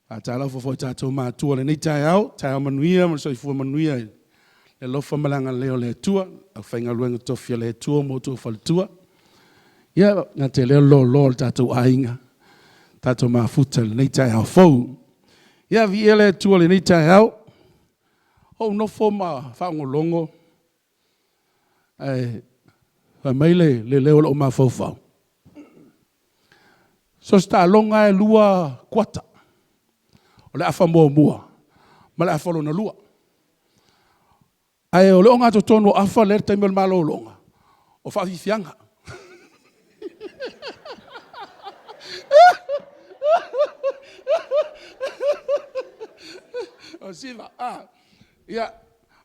Faatalofa foi i tatou matua i lenei taeao, taeao manuia ma le soifua manuia i le alofa ma le agalelei o le Atua, le aufaigaluega totofi a le Atua ma outou faletua. Ia, e gata i lea o le loaloa o le tatou aiga, tatou mafuta i lenei taeao fou. Ia, viia le Atua i lenei taeao. Ua ou nofo ma faalogologo ae fai mai le leo o lou mafaufau, so o se taaloga lava e 2 kuata, o le afa muamua ma le afa lona lua. Ae o le ogatotonu o afa lea i le taimi o le malologa, o faafiafiaga. Ia,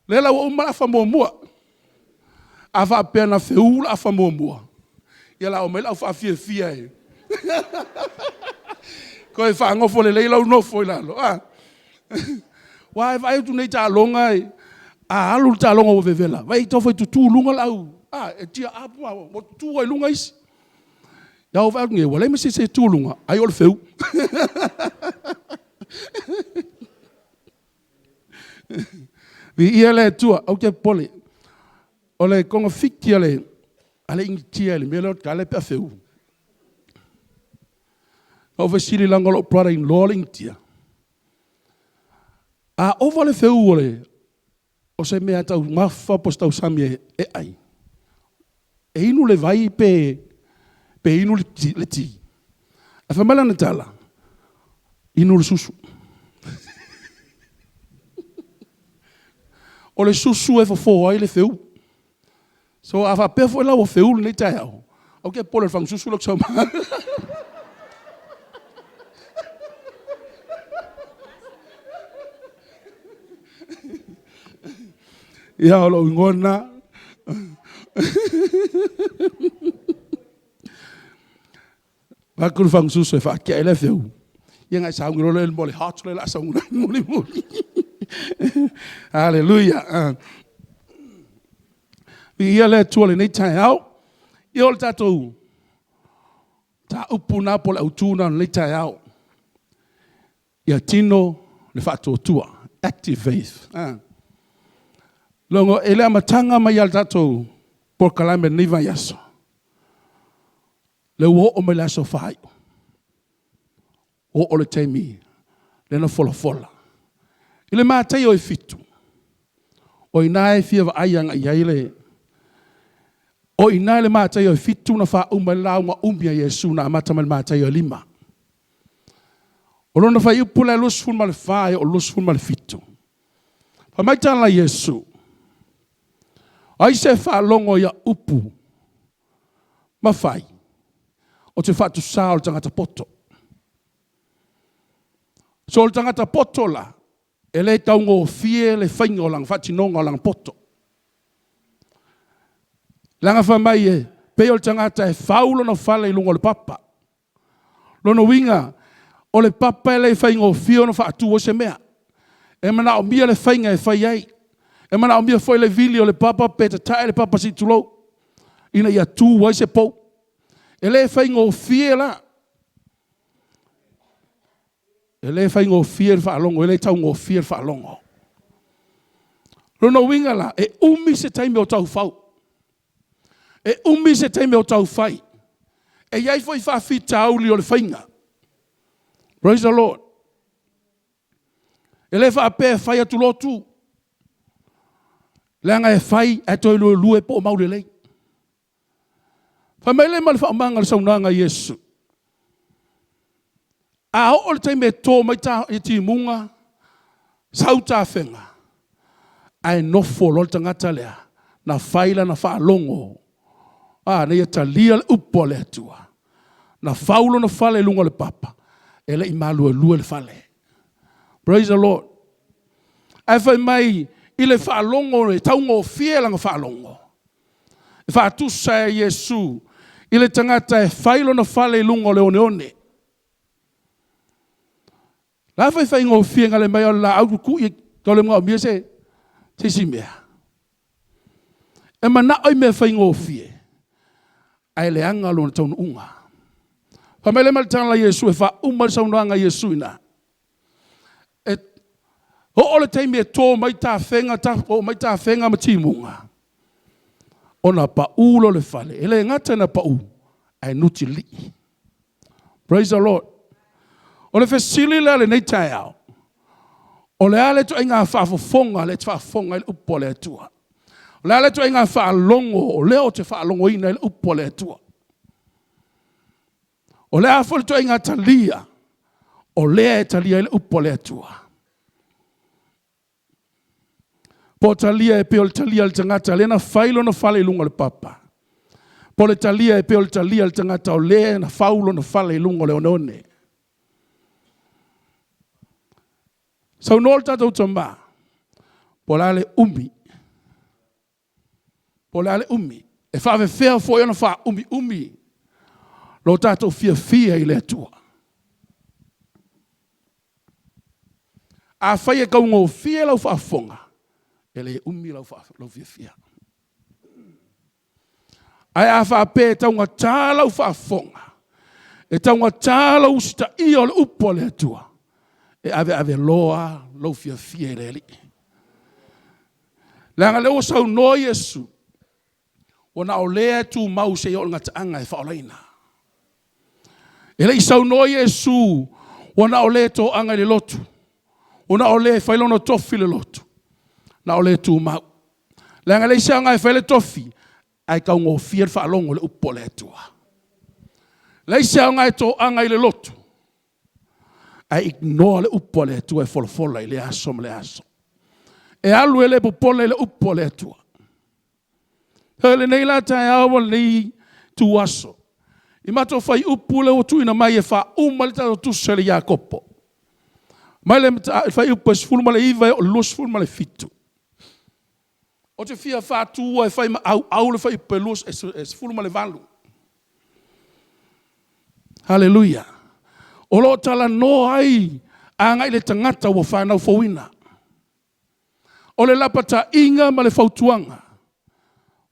lea la ua uma le afa muamua. A faapea na feú le afa muamua, ia o le a omai le au faafiafia e toe faanofo lelei lou nofo i lalo, a. Aua e vaai atu nei i taaloga a alu le taaloga ua vevela, vaai e taufai tutu i luga le au… a, e tear up ua tutu ai i luga isi. Ae ua ou vaai atu nei, ua leai ma se isi e tu i luga, ai o le feu. Viia le Atua, aua e te popole, o le togafiti a le Initia i le mea lea o le kale pe a feú. Na ou fesili leaga o lou brother in law le Initia, a ova le feu o se meataumafa po o se tausami e ai, e inu le vai pe inu le ti? Ae fai mai lana tala, inu le susu. O le susu e fofo ai le feu. So a faapea foi la ua feu lenei taeao, aua e te popole i le fagususu lea ou te sau ai. Ia, o lou igoa lena. Avatu le fagususu e faatea ai le feu, ia ona e sauni loa lea i le hot lea o le a sauni mulimuli. Aleluia. Viia le Atua i lenei taeao. Ia o le tatou mataupu lena po o le autu lena o lenei taeao, ia tino le faatuatua, active faith. I le amataga mai lava o le tatou polokalame i lenei vaiaso, lea ua oo mai i le aso faaiu, ua oo i le taimi lea na folafola. I le Mataio e 7, o i ina e fia vaai agai i ai le… O i ina i le Mataio e 7 na faauma ai le lauga umi a Iesu na amata mai le Mataio e 5. O lona fuaiupu la e 24 e oo i le 27, fai mai tala a Iesu, “O ai se faalogo i au upu ma fai, ou te faatusa o le tagata poto. So o le tagata poto la, e le taugofie le faiga o lana faatinoga o lana poto. Leaga fai mai e pei o le tagata e fau lona fale i luga o le papa. Lona uiga, o le papa e le faigofie ona faatu ai se mea. E manaomia le faiga e fai ai, e manaomia foi le vili o le papa pe tatae le papa se i tulou, ina ia tu ai se pou. E le faigofie la. E le faigofie le faalogo, e le taugofie le faalogo. O lona uiga la, e umi se taimi o tau fau, e umi se taimi o tau fai, e i ai foi faafitauli o le faiga. Praise the Lord. E le faapea e fai atu loa tu, leaga e fai ae toe luelue po o maulelei. Fai mai lea ma le faaumaga o le saunoaga a Iesu, a oo i le taimi e to mai timuga, sau tafega, ae nofo loa le tagata lea na fai lana faalogo a, na ia talia le upu a le Atua, na fau lona fale i luga o le papa, e le i maluelue le fale. Praise the Lord. Ae fai mai i le faalogo e taugofie lana faalogo, e faatusa e Iesu i le tagata e fai lona fale i luga o le oneone. O le a le faigofie na le aumai lava o le laau tutui tau le manaomia se isi mea. E manao i mea faigofie, ae leaga lona taunuuga. Fai mai lea ma le tala a Iesu e faauma ai le saunoaga a Iesu i ina. Oo le taimi e to mai tafega, oo mai tafega ma timuga, ona pau lea o le fale. E le gata ina pau, ae nutilii. Praise the Lord. O le fesili la i lenei taeao, o le a le ituaiga faafofoga lea e te faafofoga ai i le upu a le Atua? O le a le ituaiga faalogo o lea ou te faalogoina ai le upu a le Atua? O le a foi le ituaiga talia o lea e talia ai le upu a le Atua? Po o talia e pei o le talia a le tagata lea na fai lona fale i luga o le papa, po o le talia e pei o le talia a le tagata o lea na fau lona fale i luga o le oneone. Saunoa le tatou tama, po o le a le umi, po o le a le umi, e faapefea foi ona faaumiumi lo tatou fiafia i le Atua. Afai e taugofie lau faafofoga, e le umi lou fiafia. Ae a faapea e taugata lau faafofoga, e taugata lou usitaia o le upu a le Atua, e aveave loa lava lou fiafia i le Alii. Leaga o lea ua saunoa Iesu, ua na o le e tumau seia oo i le gataaga e faaolaina. E le i saunoa Iesu ua na o le e toaga i le lotu, ua na o le e fai lona tofi i le lotu, na o le tumau. Leaga e leai se aoga e fai ai le tofi ae taugofie le faalogo i le upu a le Atua. E leai se aoga e toaga ai i le lotu ae ignore le upu a le Atua e folafola i lea aso ma lea aso. E alu e le popole i le upu a le Atua. O lenei la taeao ma lenei ituaso, i matou fuaiupu lea ua tuuina mai e faauma ai le tatou tusi a le Iakopo, mai le fuaiupu e 19 e oo i le 27, ou te fia faatu e fai ma auau le fuaiupu e 18. Aleluia! O lo o talanoa ai agai le tagata ua fanau fouina. O le lapataiga ma le fautuaga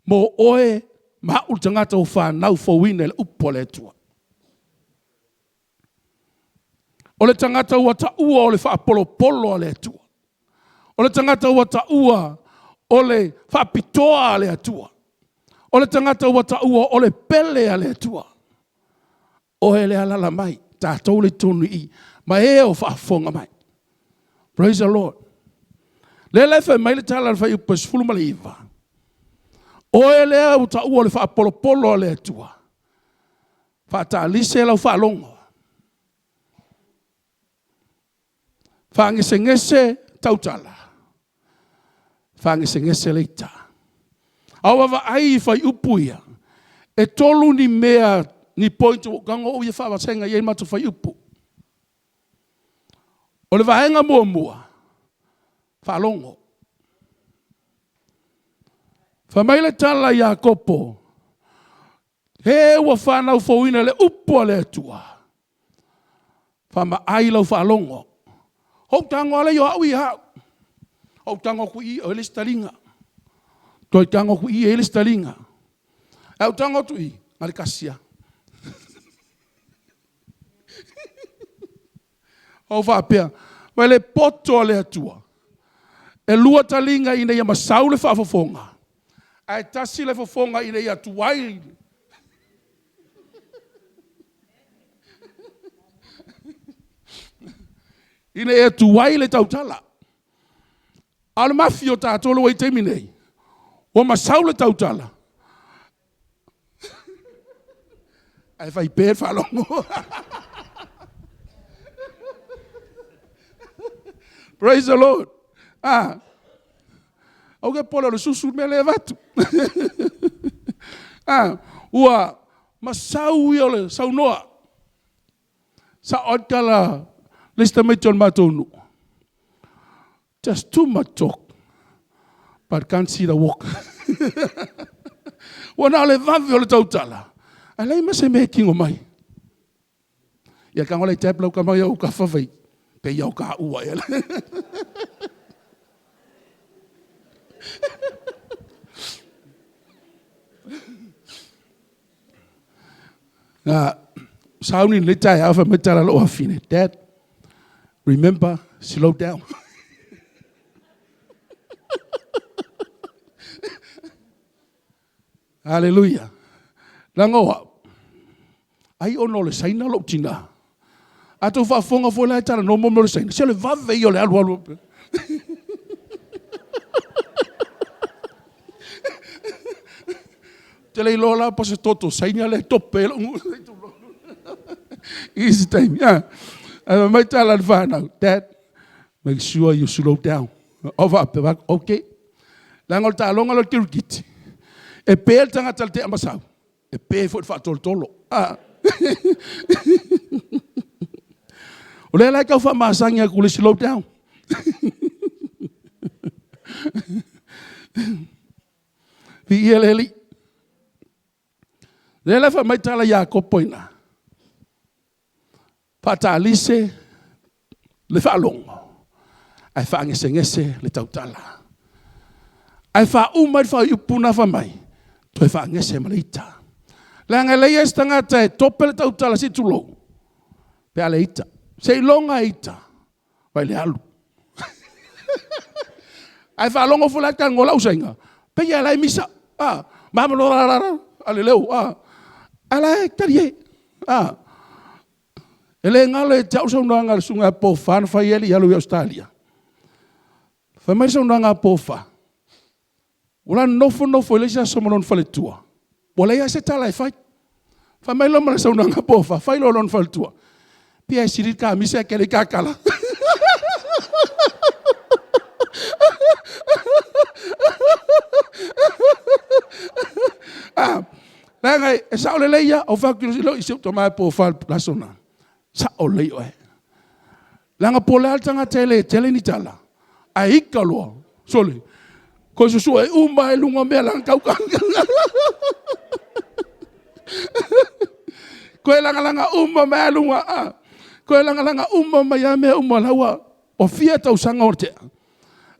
mo oe ma au le tagata ua fanau fouina i le upu a le Atua. O le tagata ua taua o le faapolopolo a le Atua. O le tagata ua taua o le faapitoa a le Atua. O le tagata ua taua o le pele a le Atua. Oe lea e alaala mai, tatou lea e i totonu i i, ma e o faafofoga mai. Praise the Lord. O lea la e fai mai le tala i le fuaiupu e 19, oe lea ua taua o le faapolopolo a le Atua, faatalise lau faalogo, faagesegese tautala, faagesegese le ita. A ua vaai i fuaiupu ia, e 3 ni mea, ni point ua ou tago au ia faavasega i ai matou fuaiupu. O le vaega muamua, faalogo. Fai mai le tala a Iakopo, e ua fanau fouina i le upu a le Atua, faamaai lau faalogo. Ou tago lava lea o au ia au, ou tago atu i i, o i ai le isi taliga, toe tago atu i i, e i ai le isi taliga. Ae ou tago atu i i, na o le tasi lava. Ou faapea, vaai i le poto a le Atua, e 2 taliga ina ia masau le faafofoga, ae tasi le fofoga ina ia tuai. Ina ia tuai le tautala. A o le mafi o tatou lea ua i ai i le taimi lenei, ua masau le tautala, ae fai pe le faalogo. Praise the Lord. Ah, aua e te popole o le susu le mea lea e avatu. Ah, ua masau ia o le saunoa. Sao lava le tala a le isi tamaiti o le matou nuu, just too much talk, but can't see the walk. Ua na o le vave o le tautala, ae leai ma se mea e tino mai. Ia tago la i tab lau tama ia o autafa fai, pei lava o taua ea. Na sauni i lenei taeao fai mai le tala a lou afafine, “Dad, remember, slow down.” Aleluia. Leaga o au, ai ona o le Saina lou tina. A tou faafofoga foi la e talanoa mo mea o le Saina, se o le vave ia o le alu alu. Ou te le iloa la po o se toto Saina lea e tope ai lou i isi taimi. Ae fai mai tala a le fanau, "Dad, make sure you slow down." Ou faapea atu, "Okay." Leaga o le taaloga lea o le kirikiti, e pe le tagata i le tea ma sau, e pe foi i le faatolotolo. Ah. O lea la e tau faamasani atu i le slow down. Viia le Alii. Lea la fai mai tala Iakopo i ina, faatalise le faalogo, ae faagesegese le tautala. Ae faauma ai le fuaiupu na fai mai, toe faagese ma le ita. Leaga e leai se tagata e tope le tautala se i tulou, pe a le ita. Seiloga e ita, vaai le alu. Ae faalogo foi la talanoa lau Saina, pei lava o la e misa. Ah, aleleu, ah. A la e talie. Ah. E le galo ia te au le saunoaga a le susuga ia Pofa na fai ai le alu i Ausetalia. Fai mai le saunoaga a Pofa, ua la nofo nofo i le isi aso ma lona faletua, ua leai lava se tala e fai. Fai mai loa ma le saunoaga a Pofa, fai loa i lona faletua, pia e sili le kamisa ae te le i kakala. Ah, leaga e sao lelei lava, ou fai atu i si ou tama e Pofa i le aso lena, sao lelei oe. Leaga po o le a le tagata e le tele ni tala, ae ita loa, sole, toe susue uma lava i luga o mea la na tau. Toe lagalaga uma mai lava luga, a. Toe lagalaga uma mai lava mea uma la ua ua fia tausaga ua tea,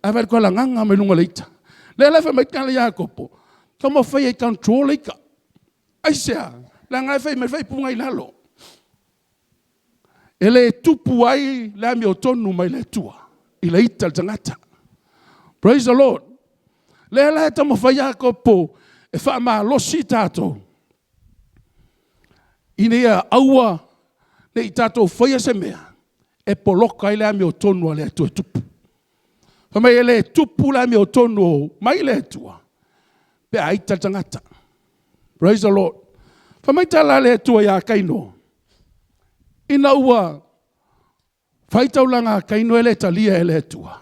ae vaai i le toe lagaga mai luga o le ita. Lea la fai mai tala a Iakopo, taumafai e control le ita. Aisea? Leaga la e fai mai le faaipuga i lalo, e le tupu ai le amiotonu mai le Atua i le ita a le tagata. Praise the Lord. Lea la e taumafai Iakopo e faamalosi i tatou, ina ia aua ne i tatou faia se mea e poloka ai le amiotonu a le Atua e tupu. Fai mai e le tupu le amiotonu mai le Atua pe a ita le tagata. Praise the Lord. Fai mai tala a le Atua ia Kaino, ina ua fai taulaga a Kaino e le talia e le Atua.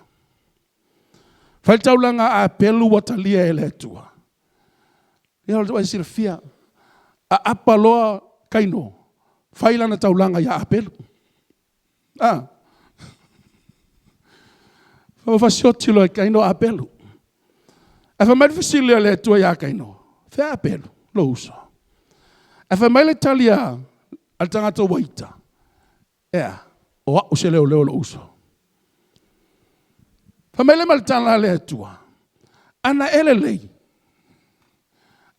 Fai le taulaga a Apelu ua talia e le Atua. Ia o le silafia, aapa loa Kaino, fai lana taulaga ia Apelu. Ah. Fasioti loa e Kaino Apelu. Ae fai mai le fesili a le Atua ia Kaino, fea Apelu, lou uso? Ae fai mai le tali a le tagata ua ita, ea, o au se leoleo lou uso. Fai mai le ma le tala a le Atua, ana e lelei,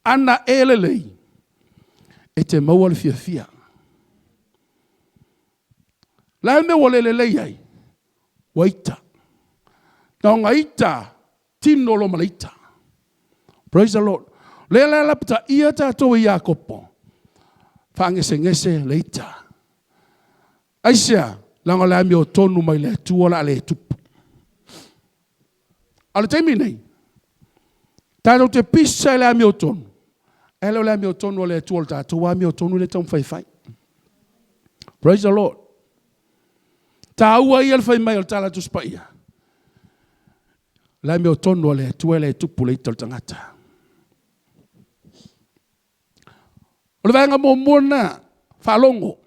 ana e lelei, e te maua le fiafia. Le a le mea ua le lelei ai? Ua ita. Na ona ita, tino loa ma le ita. Praise the Lord. Lea la lapataia tatou e Iakopo, faagesegese le ita. Aisea? Leaga o le amiotonu mai le Atua o le a le tupu. A o le taimi nei, tatou te pisa i le amiotonu, ae le o le amiotonu a le Atua, o le tatou amiotonu lea e taumafai e fai. Praise the Lord. Taua ia le fai mai o le tala Tusi Paia. Le amiotonu a le Atua e le tupu le ita o le tagata. O le vaega muamua lena, faalogo.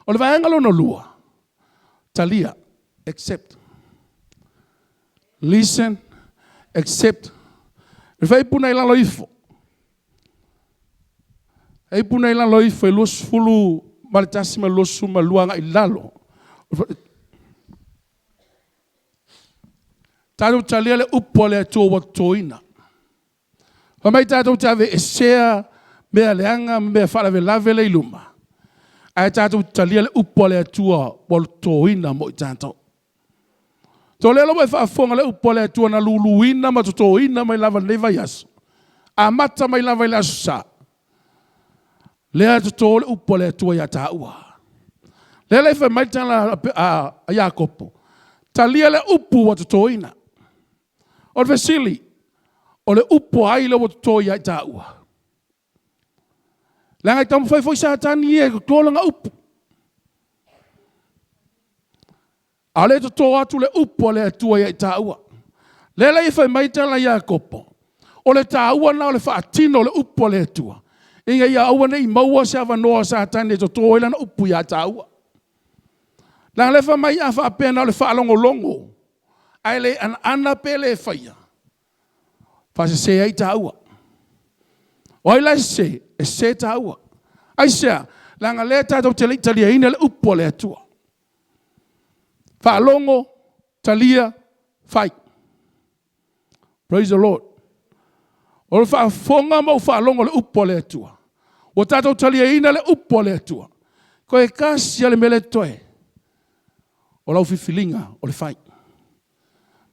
O le vaega lona lua, talia, accept. Listen, accept. Le faipuna i lalo ifo. Faipuna i lalo ifo e 21 ma le 22 agai i lalo. Tatou talia le upu a le Atua ua totoina. Fai mai tatou te aveesea mea leaga ma mea faalavelave lea i luma, ae tatou talia le upu a le Atua ua totoina mo i tatou. So lea la ua e faafofoga le upu a le Atua na luluina ma totoina mai lava i lenei vaiaso. Amata mai lava i le Aso Sa, lea e toto le upu a le Atua ia taua. Lea la e fai mai le tala a Iakopo, talia le upu ua totoina. O le fesili, o le upu a ai lea ua toto ia i taua? Leaga e taumafai foi Satani ia e toto lana upu. A o lea e toto atu le upu a le Atua ia i taua. Lea la e fai mai tala a Iakopo, o le taua lena o le faatino o le upu a le Atua, ina ia aua ne i maua se avanoa o Satani e toto ai lana upu ia taua. Leaga o lea e fai mai a faapea na o le faalogologo ae le anaana pe le faia, faasese ai taua. O ai la e sese? E sese taua. Aisea? Leaga o lea tatou te le i taliaina le upu a le Atua. Faalogo, talia, fai. Praise the Lord. O le faafofoga ma ou faalogo i le upu a le Atua. Ua tatou taliaina le upu a le Atua. Toe tasi lava le mea lea e totoe, o lau filifiliga o le fai.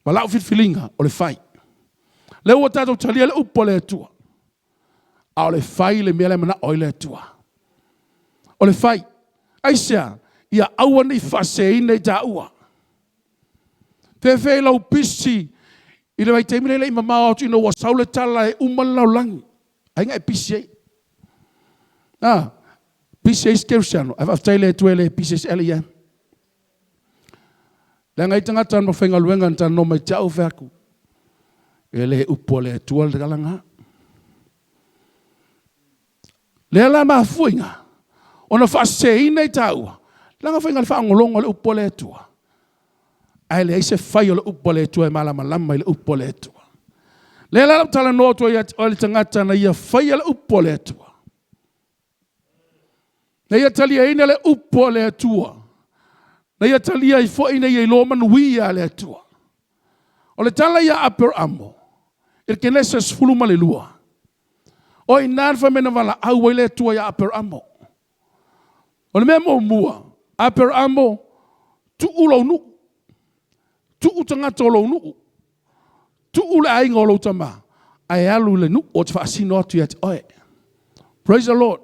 Ma lau filifiliga o le fai. Lea ua tatou talia le upu a le Atua, a o le fai le mea la e manao ai le Atua. O le fai. Aisea? Ia aua ne i faaseseina i taua. Fefe lau pisi i le vaitaimi lea e le i mamao atu ina ua sau le tala e uma le lalolagi. Ai na e pisi ai? A, pisi ai isi kerisiano, ae faafetai i le Atua e le pisi ai se LEM. Leaga e i ai tagata na faigaluega na talanoa mai te au fai atu, e le upu a le Atua le tala lena. Lea la mafua i ina ona faaseseina i taua, leaga foi na o le faalogologo i le upu a le Atua, ae leai se fai o le upu a le Atua e malamalama i le upu a le Atua. Lea la o le a ou talanoa atu ai ia te oe le tagata na ia faia le upu a le Atua. Na ia taliaina le upu a le Atua. Na ia talia ai foi ina ia iloa manuia le Atua. O le tala ia Aperamo, i le Kenese 12, o i ina le fai mai na valaau ai le Atua ia Aperamo. O le mea muamua, Aperamo, tuu lou nuu, tuu tagata o lou nuu, tuu le aiga o lou tama, ae alu i le nuu ou te faasino atu ia te oe. Praise the Lord.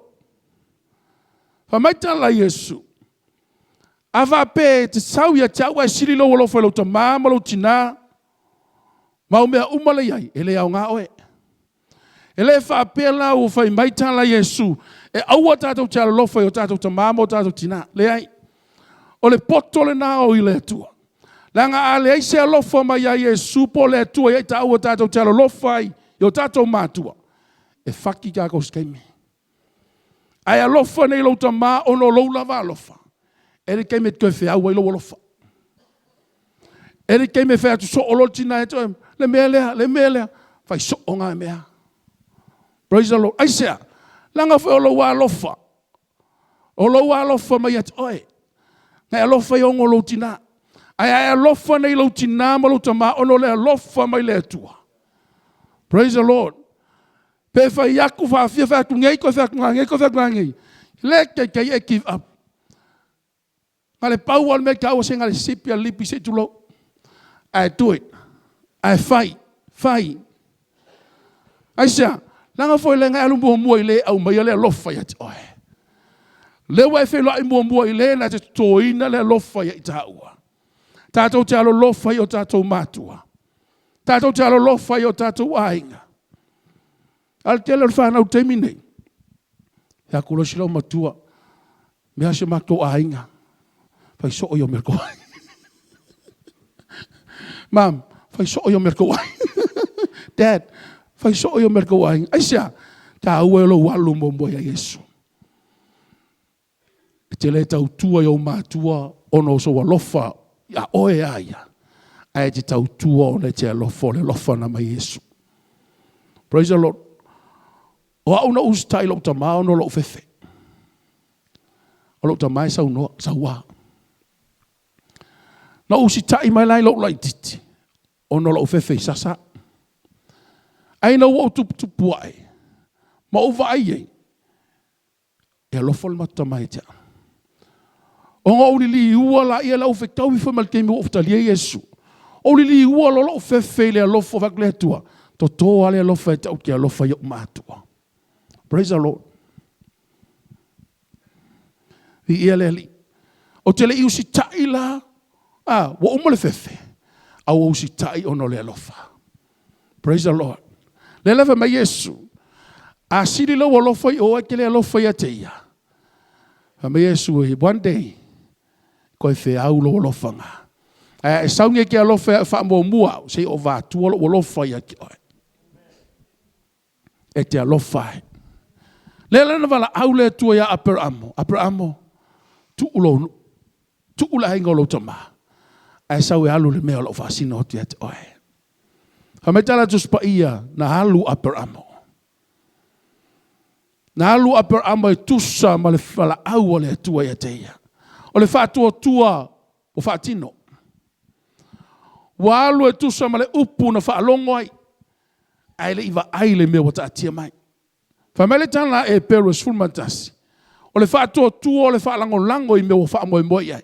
Fai mai tala a Iesu, a faapea e te sau ia te au ae sili lou alofa i lou tama ma lou tina, ma au mea uma la e i ai, e le aoga oe. E le faapea la ua fai mai tala a Iesu, e aua tatou te alolofa i o tatou tama ma o tatou tina. Leai. O le poto lena o le Atua. Leaga a leai se alofa mai ia Iesu po o le Atua ia i taua tatou te alolofa ai i o tatou matua, e faki tatou i se taimi. Ae alofa nei lou tama ona o lou lava alofa, e i ai le taimi e toe feau ai lou alofa. E i ai le taimi e fai atu soo loa le tina ia te oe, le mea lea, le mea lea, fai soo na mea. Praise the Lord. Aisea? Leaga foi o lou alofa, o lou alofa mai ia te oe. Na e alofa ai ona o lou tina. Ae a e alofa nei i lou tina ma lou tama ona o le alofa mai le Atua. Praise the Lord. Pe fai atu faafia, fai atu nei, toe fai atu nanei, toe fai atu nanei. Le taitai e give up. Na o le pau lava o le mea e taua, se na o le sipi lava o le lipi se i tulou. Ae do it. Ae fai, fai. Aisea? Leaga foi o lea na e alu muamua i le e aumaia le alofa ia te oe. Lea ua e feiloai muamua i le na te totoina le alofa ia i taua. Tatou te alolofa i o tatou matua. Tatou te alolofa i o tatou aiga. A o le tele o le fanau i le taimi lenei, fai atu loa si loomatua, mea si o matou aiga, fai soo ia o mea o le tou aiga. Mom, fai soo ia o mea o le tou aiga. Dad, fai soo ia o mea o le tou aiga. Aisea? Taua ia o lou alu muamua ia Iesu. E te le tautua i ou matua ona o sou alofa ia oe a ia, ae te tautua ona e te alofa, o le alofa na mai Iesu. Praise the Lord. O au na usitai i lou tama ona o lou fefe. O lou tama e saunoa, saua. Na usitai mai la i lou laititi, ona o lou fefe i sasa. Ae ina ua ou tuputupu ae, ma ou vaai ai, e alofa le matou tama ia te au. Ona ou liliua laia la ou fetaui foi ma le taimi ua ou talia Iesu. Ou liliua loa lou fefe i le alofa, fai atu le Atua, Toto lava le alofa e te au te alofa i ou matua. Praise the Lord. Viia le Alii. Ou te le i usitai la, a, ua uma le fefe, a ua usitai ona o le alofa. Praise the Lord. Lea la fai mai Iesu, a sili lou alofa i o, ae te le alofa ia te ia. Fai mai Iesu, one day, koe feau lou alofaga. Ae a e sauni e te alofa e faamuamua au, se i ou avatua lou alofa ia te oe. E te alofa ai. Lea la na valaau le Atua ia Aperamo, Aperamo, tuu lou nuu, tuu le aiga o lou tama, ae sau e alu i le mea o lau faasino atu ia te oe. Fai mai tala Tusi Paia, na alu Aperamo. Na alu Aperamo e tusa ma le valaau a le Atua ia te ia. O le faatuatua ua faatino. Ua alu e tusa ma le upu na faalogo ai, ae le i vaai le mea ua taatia mai. Fai mai le tala a Eperu e 11, o le faatuatua o le faalagolago i mea ua faamoemoe i ai,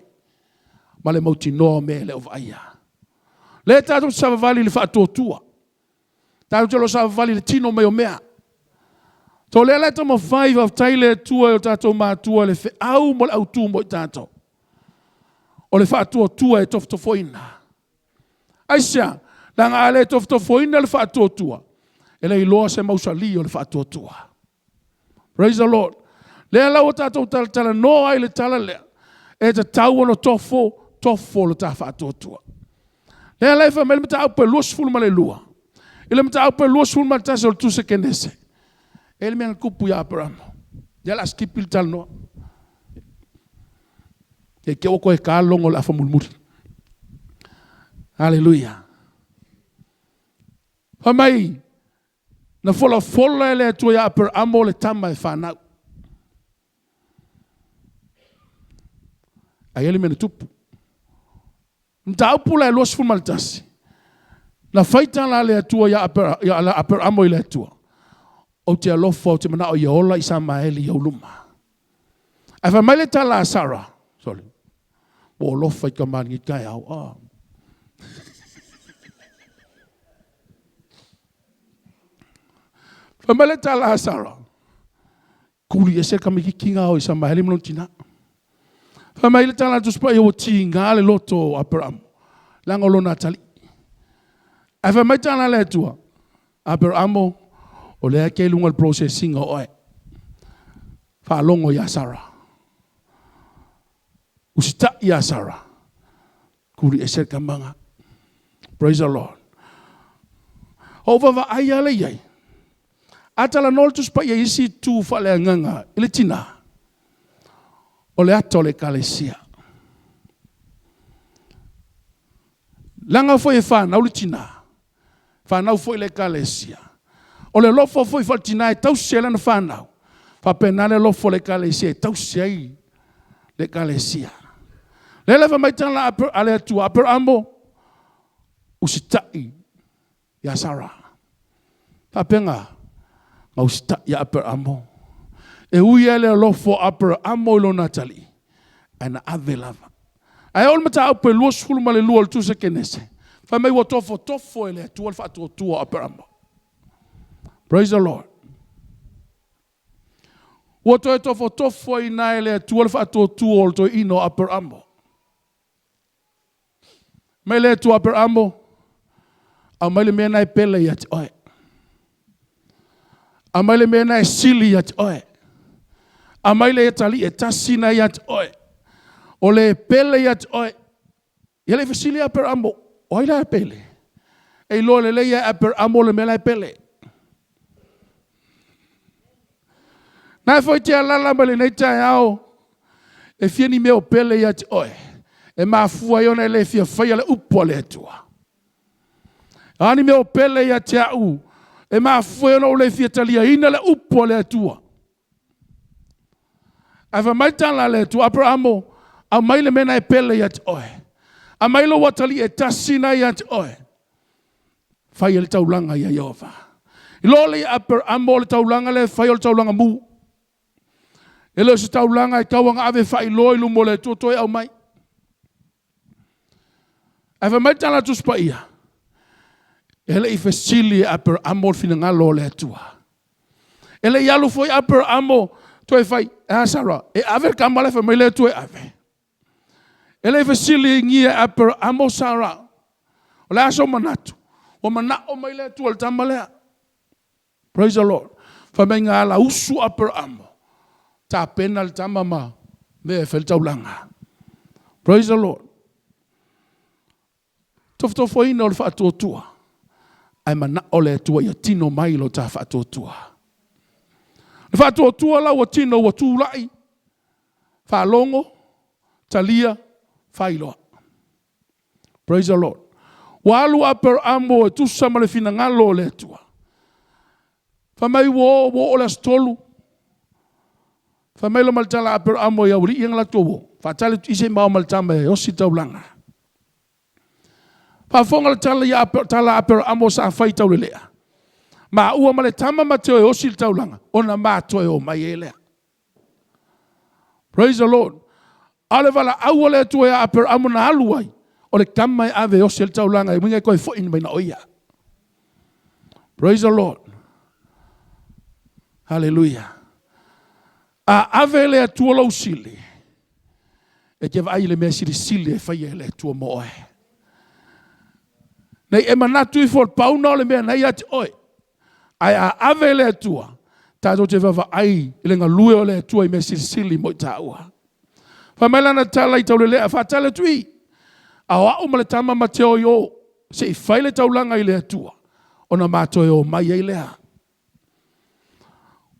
ma le mautinoa o mea e le o vaaia. Lea tatou te savavali i le faatuatua. Tatou te le o savavali i le tino mai o mea. So o lea la e taumafai, faafetai i le Atua i o tatou matua i le feau ma le autu mo i tatou. O le faatuatua e tofotofoina. Aisea? Leaga a le tofotofoina le faatuatua, e le iloa se mausali o le faatuatua. Praise the Lord. Lea la ua tatou talatalanoa ai le tala lea, e tatau ona tofo, tofo lo ta faatuatua. Lea la e fai mai le mataupu e 22, i le mataupu e 21 o le Tusi a Kenese, e i ai le mea na tupu ia Aperamo. Ia o le a sikipi le talanoa. Ne i te i ua toe ta le logo o le afa mulimuli. Aleluia. Fai mai, na folafola e le Atua ia Aperamo le tama e fanau. Ae i ai le mea na tupu. Mataupu la e 21, na fai tala a le Atua ia Aperamo i le Atua, ou te alofa, ou te manao ia ola Isamaeli i ou luma. Ae fai mai le tala a Sara, sorry, ua alofa i tamalii taeao. Oh. Fai mai le tala a Sara, tuli ese le tamaitiiti na o Isamaeli ma lona tina. Fai mai le tala a Tusi Paia ua tiga le loto o Aperamo, leaga o lona atalii. Ae fai mai tala a le Atua, Aperamo, o lea e te i luga o le process ina o oe. Faalogo ia Sara. Usitai ia Sara. Tuli ese le tama. Praise the Lord. O vaavaai lava lea i ai. A talanoa le Tusi Paia i isi itu faaleagaga i le tina, o le ata o le Ekalesia. Leaga foi e fanau le tina, fanau foi le Ekalesia. O le alofa foi faale-tina e tausi ai lana fanau, faapena le alofa o le Ekalesia e tausi ai le Ekalesia. Lea la fai mai tala a le Atua, Aperamo, usitai ia Sara. Faapena, na usitai ia Aperamo. E ui lava i le alofa o Aperamo i lona atalii, ae na ave lava. Ae oo i le mataupu e 22 o le Tusi a Kenese, fai mai ua tofotofo e le Atua le faatuatua o Aperamo. Praise the Lord. Ua toe tofotofo ai i le Atua le faatuatua o le toeaina o Aperamo. Mai le Atua Aperamo, aumai le mea na e pele ia te oe. Aumai le mea na e sili ia te oe. Aumai le atalii e tasi na ia te oe. O le pele ia te oe. Ia le i fesili Aperamo, o ai la e pele? E iloa lelei e Aperamo le mea la e pele. Na foi te alala mai lenei taeao, e fia ni mea o pele ia te oe. E mafua ai ona e le fia faia le upu a le Atua. A ni mea o pele ia te au, e mafua ai ona ou le fia taliaina le upu a le Atua. Ae fai mai tala a le Atua, Aperamo, aumai le mea na e pele ia te oe. Aumai lou atalii e tasi na ia te oe. Fai le taulaga ia Ieova. I lo le Aperamo o le taulaga le fai o le taulaga mu. E le o se taulaga e tau ona ave faailoa i luma o le Atua toe aumai. Ae fai mai le tala a Tusi Paia, E le i fesili e Aperamo le finagalo o le Atua. E le i alu foi Aperamo toe fai, e a Sara, e ave le tama lea fai mai le Atua e ave. E le i fesiligia e Aperamo Sara, o le a sou manatu? Ua manao mai le Atua i le tama lea. Praise the Lord. Fai mai na ala usu Aperamo, tapena le tama ma mea e fai le taulaga. Praise the Lord. Tofotofoina o le faatuatua, ae manao le Atua ia tino mai lo ta faatuatua. Le faatuatua la ua tino ua tulai, faalogo, talia, faailoa. Praise the Lord. Ua alu Aperamo e tusa ma le finagalo o le Atua. Fai mai ua oo, ua oo le aso 3, fai mai le ma le tala a Aperamo i aualii ia na latou o, faatali atu i i se i ma o ma le tama e osi le taulaga. Faafofoga le tala ia tala a Aperamo sa fai taulelea, maua ma le tama ma te o e osi le taulaga, ona ma toe omai ai lea. Praise the Lord. A o le valaau a le Atua ia Aperamo na alu ai, o le tama e ave e osi ai le taulaga, e uiga e toe foi mai na o ia. Praise the Lord. Hallelujah. A ave le Atua lou sili, e te vaai i le mea silisili e faia e le Atua mo oe. Nei e manatu ifo le pauna o le mea na ia te oe. Ae a ave le Atua, tatou te vaavaai i le galue o le Atua i mea silisili mo i taua. Fai mai lana tala i Taulelea, faatali atu i, a o au ma le tama ma te o i o, se i fai le taulaga i le Atua, ona ma toe o mai ai lea.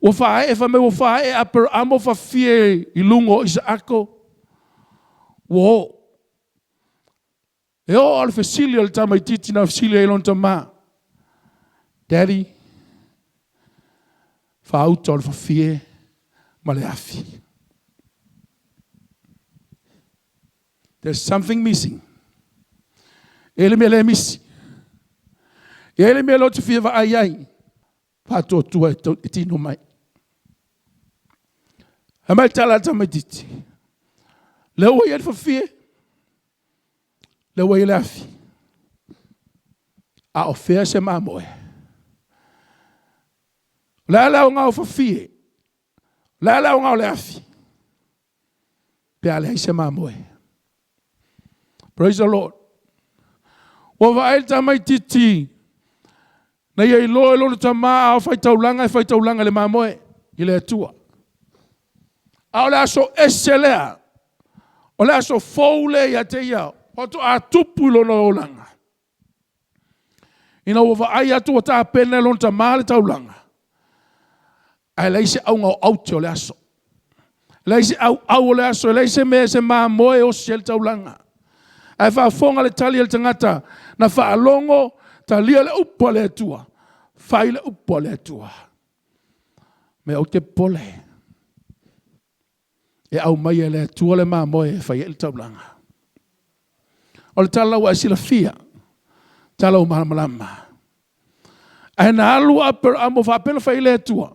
Ua faaee, fai mai ua faaee Aperamo fafie i luga o Isaako, ua o. E oo lava le fesili a le tamaitiiti na fesili ai i lona tama, Daddy, faauta o le fafie ma le afi. There's something missing. E i ai le mea lea e misi. E i ai le mea lea ou te fia vaai ai. Faatuatua e tino mai. Fai mai le tala a le tamaitiiti, lea ua i ai le fafie, lea ua i ai le afi, a o fea se mamoe? O le a le aoga o fafie? O le a le aoga o le afi? Pe a leai se mamoe. Praise the Lord. Ua vaai le tamaitiiti na ia iloa e lona tama a o faitaulaga e faitaulaga i le mamoe i le Atua. A o le aso ese lea, o le aso fou lea ia te ia, faatoa tupu i lona olaga. Ina ua vaai atu ua tapena e lona tama le taulaga, ae leai se auga o aute o le aso. E leai se auau o le aso, e leai se mea se mamoe e osi ai le taulaga. Ae faafofoga le tali a le tagata na faalogo, talia le upu a le Atua, fai le upu a le Atua. Mea ou te popole, e aumai e le Atua le mamoe e fai ai le taulaga. O le tala ua e silafia, tala ua malamalama. Ae na alu Aperamo faapea na fai ai le Atua.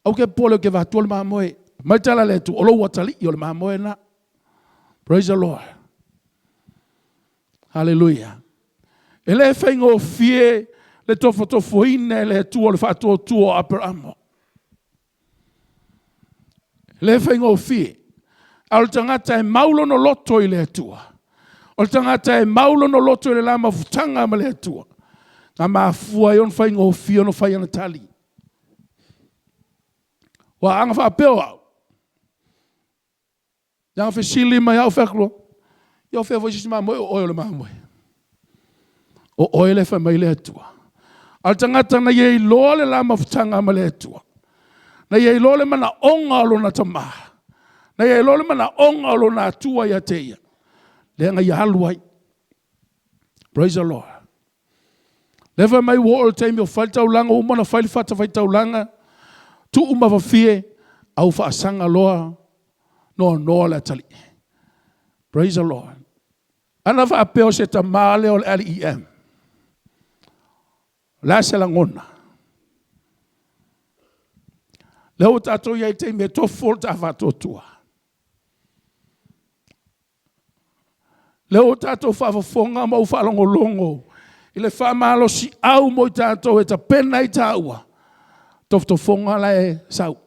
Aua te popole ou te avatua le mamoe. Mai tala le Atua, o lou atalii o le mamoe lena. Praise the Lord. Hallelujah. E le faigofie le tofotofoina e le Atua o le faatuatua o Aperamo. E le faigofie. A o le tagata e mau lona loto i le Atua. O le tagata e mau lona loto i le la mafutaga ma le Atua. Na mafua ai ona faigofie ona fai ana tali. Ua aga faapea o au, Ia fesili mai au fai atu loa, ia o fea foi se isi mamoe o oe o le mamoe. O oe le fai mai le Atua. A o le tagata na ia iloa le la mafutaga ma le Atua, na ia iloa le manaoga o lona tama, na ia iloa le manaoga o lona Atua ia te ia, lea na ia alu ai. Praise the Lord. Lea fai mai ua oo le taimi o fai le taulaga, ua uma ona fai le fata faitaulaga, tuu ma fafie, au faasaga loa, noanoa le atalii. Praise the Lord. Ana faapea o se tama lea o le LEM, o le a se lagona? Lea ua tatou i ai i le taimi e tofu o le ta faatuatua. Lea ua tatou faafofoga ma ou faalogologo. i le faamalosiau mo i tatou e tapena ai taua, tofotofoga la e sau,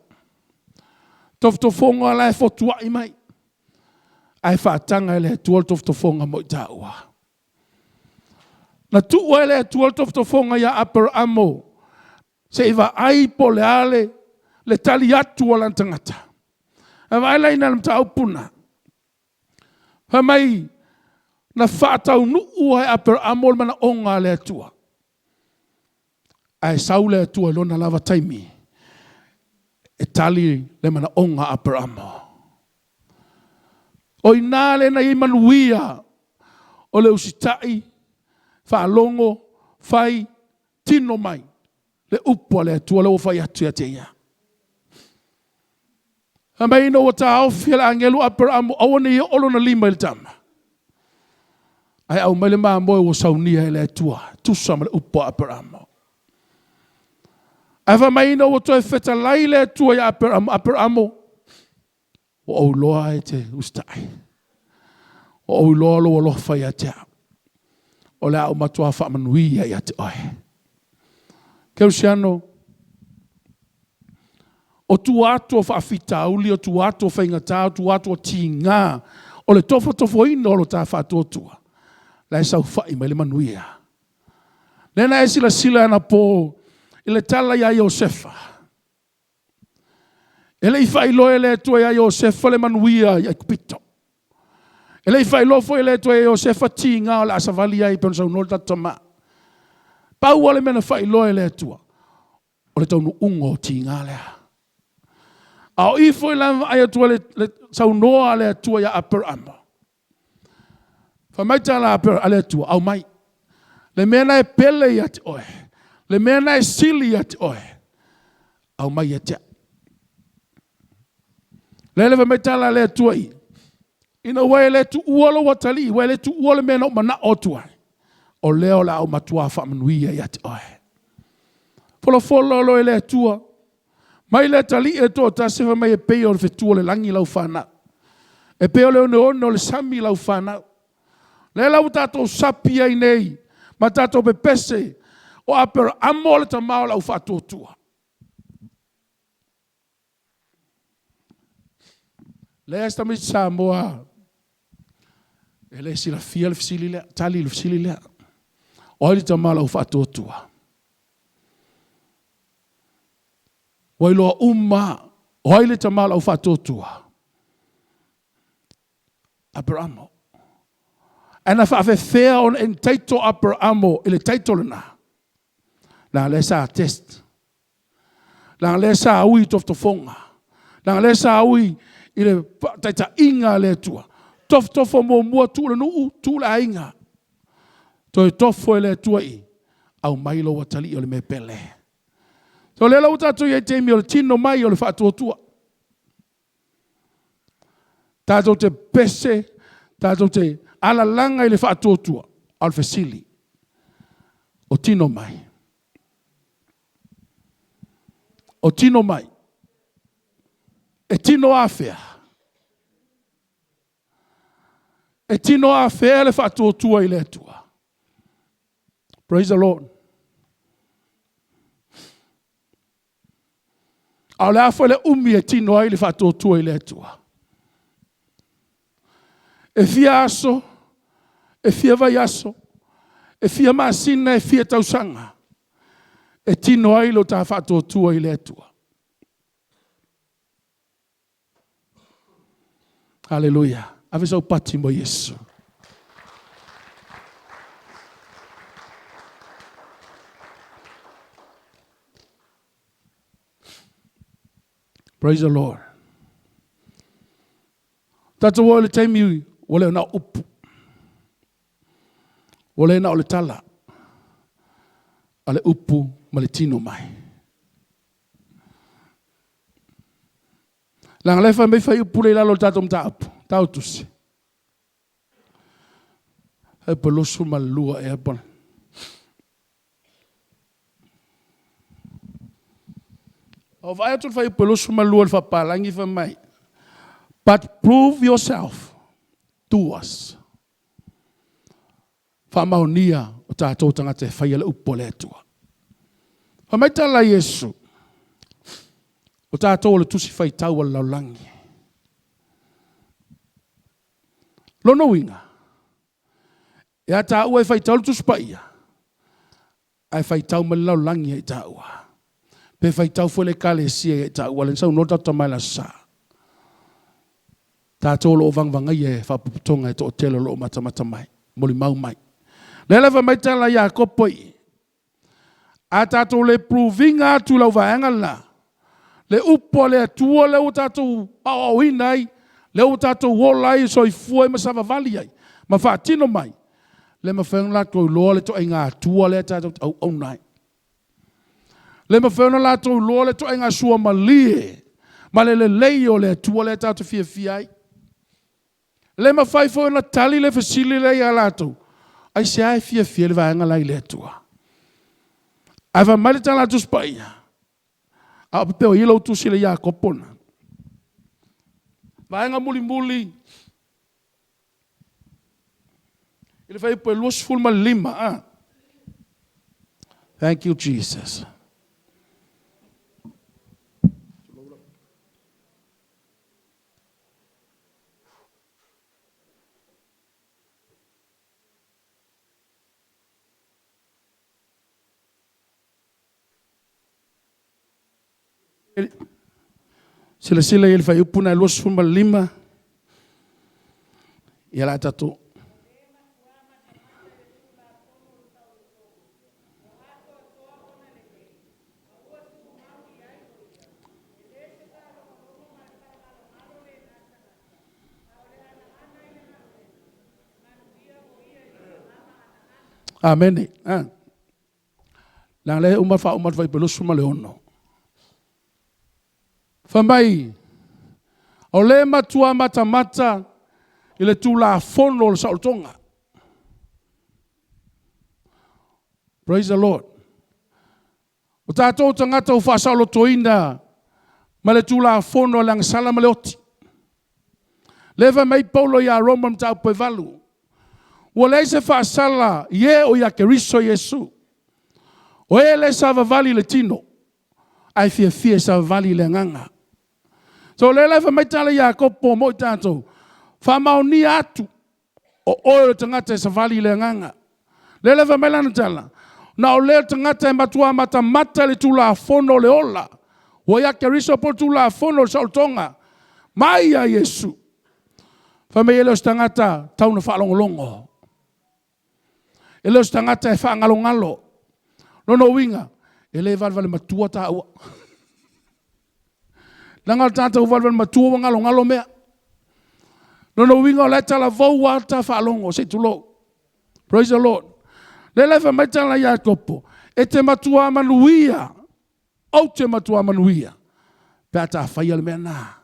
tofotofoga la e fotuai mai, ae faataga e le Atua le tofotofoga mo i taua. Na tuu e le Atua le tofotofoga ia Aperamo se i vaai po o le a le tali atu a lana tagata. A vaai la i le mataupu lena, fai mai na faataunuu lava e Aperamo le manaoga a le Atua, ae sau le Atua i lona lava taimi e tali le manaoga a Aperamo. O i ina lea na i ai manuia o le usitai, faalogo, fai, tino mai le upu a le Atua lea ua fai atu ia te ia. Fai mai ina ua taofi e le agelu Aperamo aua ne i oo lona lima i le tama, ae aumai le mamoe ua saunia e le Atua e tusa ma le upu a Aperamo. Ae fai mai ina ua toe fetalai le Atua ia Aperamo, Aperamo, ua ou iloa e te usitai, ua ou iloa lou alofa ia te au, o le a ou matua faamanuia ia te oe. Kerisiano, o tua atu o faafitauli, o tua atu o faigata, o tua atu o tiga, o le tofotofoina o lo ta faatuatua, la e saofai mai le manuia. Lea na e silasila anapo i le tala ia Iosefa, e le i faailoa e le Atua ia Iosefa le manuia i Aikupito. E le i faailoa foi e le Atua ia Iosefa tiga o le a savali ai pei ona saunoa le tatou tama. Pau lava le mea na faailoa e le Atua, o le taunuuga o tiga lea. A o i foi la e vaai atu ai i le saunoa a le Atua ia Aperamo, fai mai tala a le Atua, aumai, le mea lena e pele ia te oe, le mea lena e sili ia te oe, aumai ia te au. Lele fai mai tala a le Atua i i, ina ua e le tuua lou atalii, ua e le tuua le mea na ou manao atu ai, o lea o le a ou matua faamanuia ia te oe. Folafola loa e le Atua mai le atalii e toatasi fai mai e pei o le fetu o le lagi lau fanau, e pei o le oneone o le sami lau fanau. O lea la ua tatou sapi ai nei ma tatou pepese, o Aperamo le tama o le aufaatuatua. Leai lava se tamaitiiti Samoa e le silafia le fesili lea, tali i le fesili lea. O ai le tama o le aufaatuatua? Ua iloa uma lava o ai le tama o le aufaatuatua? Aperamo. Ae na faapefea ona entitle Aperamo i le title lena? Leaga o lea sa test, leaga o lea sa ui i tofotofoga, leaga o lea sa ui i le taitaiga a le Atua. Tofotofo muamua, tuu le nuu, tuu le aiga, toe tofo e le Atua i i, aumai lou atalii o le mea e pele. O lea la ua tatou i ai i le taimi o le tino mai o le faatuatua. Tatou te pepese, tatou te alalaga i le faatuatua, a o le fesili, o tino mai? O tino mai? E tino afea? E tino afea le faatuatua i le Atua? Praise the Lord. A o le a foi le umi e tino ai le faatuatua i le Atua? E fia aso, e fia vaiaso, e fia masina, e fia tausaga e tino ai lo ta faatuatua i le Atua? Aleluia. Ave sau pati mo Iesu. Praise the Lord. Tatou oo i le taimi ua le na o upu, ua le na o le tala, a le upu ma le tino mai. Leaga o lea e fai mai fuaiupu lea i lalo o le tatou mataupu, tau tusi. Fuaiupu 22 ea po o vaai atu le fuaiupu 22 i le faapapalagi fai mai, but prove yourself to us. Faamaonia o tatou tagata e faia le upu a le Atua. Fai mai tala a Iesu, o tatou o le tusi faitau a le lalolagi. Lona uiga, e a taua e faitau le Tusi Paia, ae faitau mai le lalolagi ia i taua. Pe faitau foi le ekalesia ia i taua, lea na saunoa le tatou tama i le Aso Sa. Tatou o lo o vagavagaia e faapotopotoga e toatele o lo o matamata mai, molimau mai. Lea la fai mai tala a Iakopo i i, a tatou le prove ina atu i lau vaega lena, le upu a le Atua lea ua tatou aoaoina ai, lea ua tatou ola ai, soifua ai ma savavali ai ma faatino mai, le mafai ona latou iloa le ituaiga Atua lea tatou te auauna ai. Le mafai ona latou iloa le ituaiga suamalie ma le lelei o le Atua lea tatou te fiafia ai. Le mafai foi ona tali le fesili lea ia latou, aisea e fiafia ai le vaega la i le Atua? Ae fai mai le tala a le Tusi Paia, a o pepelo ia lau tusi le Iakopo lena. Vaega mulimuli i le fuaiupu e 25. A. Thank you, Jesus. Silasila i le fuaiupu lena e 25. Ia la tatou. Amene. Ah. Leaga lea e uma faauma le fuaiupu 26. Fai mai, o lea e matua matamata i le Tulafono o le saolotoga. Praise the Lord. O tatou tagata ua faasaolotoina ma le Tulafono a le agasala ma le oti. Lea fai mai Paulo ia Roma mataupu e 8, ua leai se faasala i e o ia Keriso Iesu. O e le savavali i le tino, ae fiafia e savavali i le agaga. So o lea la e fai mai tala a Iakopo mo i tatou, faamaonia atu, o oe o le tagata e savali i le agaga. Lea la fai mai lana tala, na o lea tagata e matua matamata i le Tulafono o le ola, ua ia Keriso po o le Tulafono o le saolotoga, mai ia Iesu. Fai mai e le o se tagata tau ina faalogologo, e le o se tagata e faagalogalo. Lona uiga, e le valevale matua taua. Leaga o le tatou valevale matua ua galogalo mea. Lona uiga o la e talavou lava le ta faalogo, se i tulou. Praise the Lord. Lea la e fai mai tala a Iakopo, e te matua manuia, ou te matua manuia, pe a ta faia le mea lena.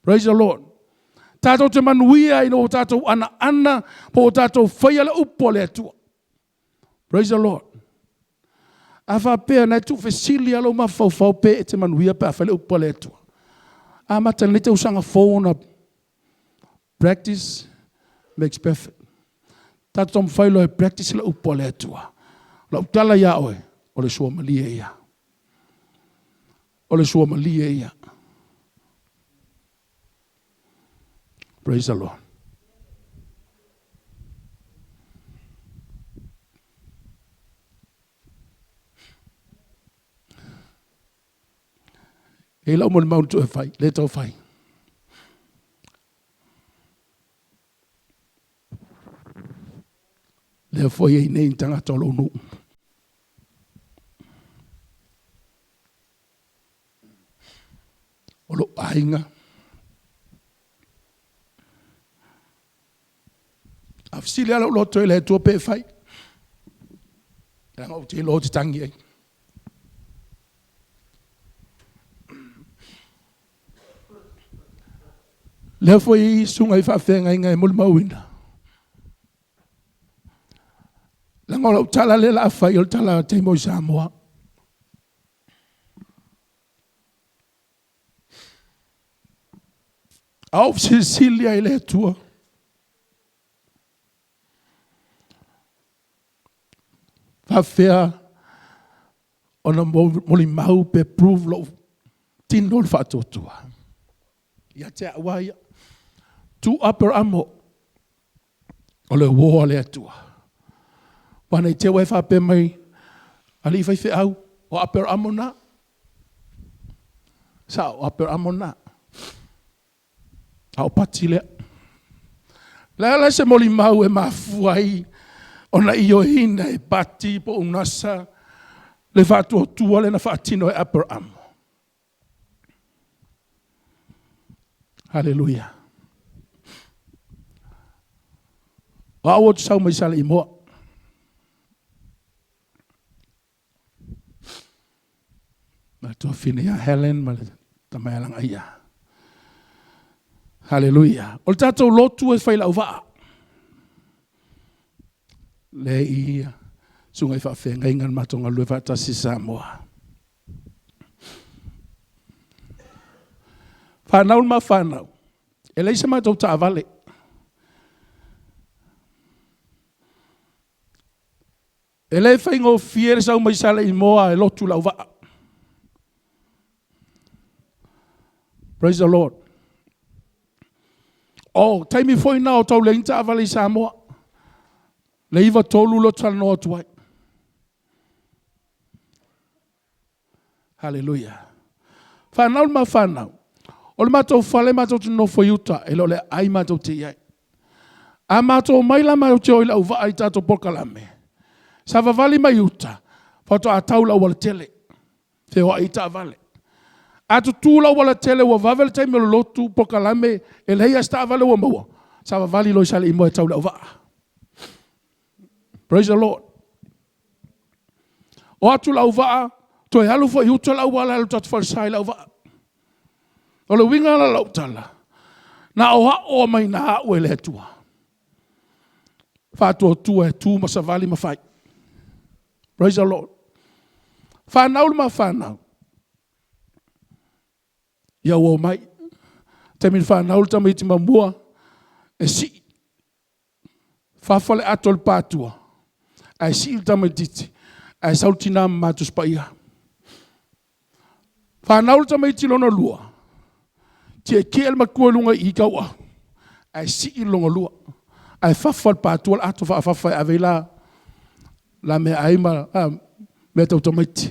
Praise the Lord. Tatou te manuia ina ua tatou anaana po ua tatou faia le upu a le Atua. Praise the Lord. A faapea na e tuufesili lava lou mafaufau pe e te manuia pe a fai le upu a le Atua. Amata i lenei tausaga fou ona practice makes perfect. Tatou taumafai loa e practice le upu a le Atua. Lau tala ia oe, o le suamalie ia. O le suamalie ia. Praise the Lord. E i lau molimau na tuu e fai, le tau fai. Lea foi e i nei ni tagata o lou nuu. O lou aiga. A fesili lava lou loto i le Atua pe fai. Leaga ou te iloa ou te tagi ai. Lea foi e i susuga i faafeagaiga e molimauina. Leaga o lau tala lea o le a fai o le tala a Temo i Samoa. A ou fesilisili lava i le Atua, Faafefea ona molimau pe prove lou tino le faatuatua. Ia te au lava ia. Tu Aperamo, o le uo a le Atua. Aua ne i te i ua e faapea mai, alii faifeau, o Aperamo na. Sao, o Aperamo na. A o Pati lea. O le a la se molimau e mafua ai ona ioeina e Pati po o Unasa le faatuatua lea na faatino e Aperamo? Haleluia. O au ou te sau mai Saleimoa. Ma le tuafafine ia Helen ma le tama ia Lagaia. Haleluia. O le tatou lotu e fai lauvaa. Le i susuga i faafeagaiga na matou galulue faatasi i Samoa. Fanau le ma fanau, e leai se matou taavale. E le faigofie le sau mai Saleimoa e lotu Lauvaa. Praise the Lord. O taimi foi na o tau leai ni taavale i Samoa. Le 93 lea ou te talanoa atu ai. Haleluia. Fanau le ma fanau. O le matou fale matou te nonofo i uta, e le o le aai matou te i ai. A matou omai la matou te o i Lauvaa i tatou polokalame, savavali mai uta, faatoa tau i le aualatele, feoai ai taavale. A tutu le aualatele ua vave le taimi o le lotu polokalame, e leai lava se taavale ua maua, savavali loa i Saleimoa e tau i Leauvaa. Praise the Lord. O atu Leauvaa, toe alu foi i uta le auala e alu i le tatou falesa i Leauvaa. O le uiga la o lau tala, na aoao mai ina au e le Atua, faatuatua e tu ma savali ma fai. Praise the Lord. Fanau le ma fanau, ia ua omai. Taimi na fanau le tamaiti muamua, e sii, fafa le ato i le patua, ae sii le tamaitiiti, ae sau le tina ma ma Tusi Paia. Fanau le tamaiti lona lua, tietie le matua i luga i i tauau, ae sii le lona lua, ae fafa i le patua le ato faafafa e ave ai la, la meaai ma mea tau tamaiti.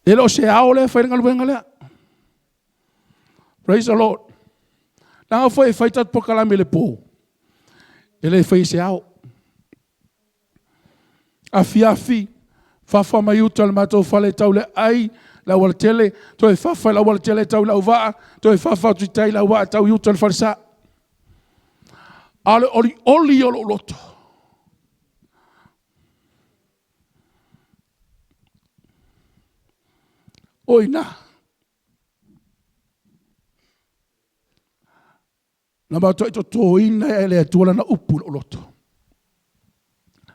E le o se ao lea e fai le galuega lea. Praise the Lord. Leaga foi e fai tatou polokalame i le po, e le faia i se ao. Afiafi, fafa mai uta i le matou fale e tau i le aai, le aualatele, toe fafa i le aualatele e tau i Leauvaa, toe fafa atu i tai i Leauvaa e tau i uta i le falesa. A o le olioli o lou loto, o i ina. Na matuai totoina e le Atua lana upu i lou loto.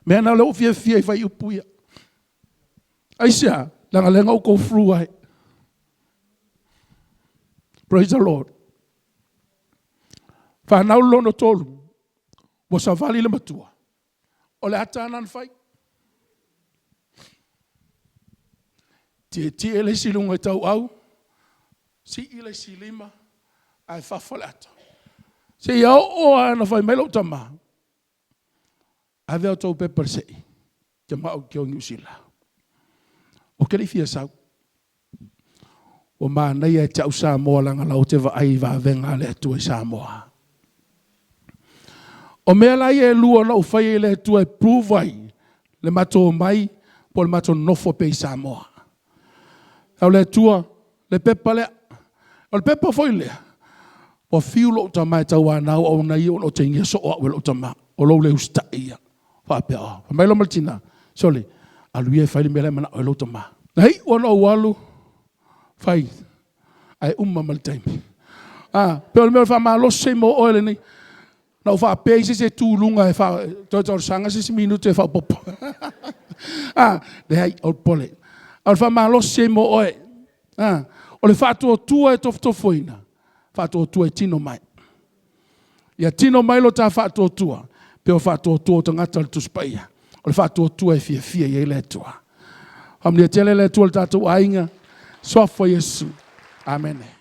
Mea lena o lea ua fiafia i fai upu ia. Aisea? Leaga lea na ou go through ai. Praise the Lord. Fanau le lona tolu, ua savali le matua. O le ata lena na fai. Tietie le isi i luga i tauau, sii le isi lima, ae fafa le ata. Seia oo lava ina fai mai lou tama, ave a outou pepa i le se'i, te manao ou te o i Niu Sila. Ou te le i fia sau. Ua manaia ia te au Samoa leaga o la ou te vaai i vavega a le Atua i Samoa. O mea la ia e lua na ou faia i le Atua e prove ai le matou omai po o le matou nonofo pea i Samoa. O le Atua, le pepa lea. O le pepa foi lea, ua fiu lou tama e tauanau ona ia ona otegia soo au e lou tama. O lou le usitai ia. Faapea, oh. Fai mai loa ma le tina, sole, alu ia e fai le mea la e manao ai lou tama. Na iu ona ou alu, fai, ae uma ma le taimi. Ah, pe o le mea o le faamalosi mo oe lenei. Na ou faapea i se isi e tu i luga e toe talosaga se isi minute e faaopoopo. Ah, leai, aua le popole. A o le faamalosi ai mo oe. Ah, o le faatuatua e tofotofoina, faatuatua e tino mai. Ia tino mai lo ta faatuatua, pe o faatuatua o tagata o le Tusi Paia. O le faatuatua e fiafia i ai le Atua. Faamanuia tele le Atua i le tatou aiga. Suafa o Iesu. Amene.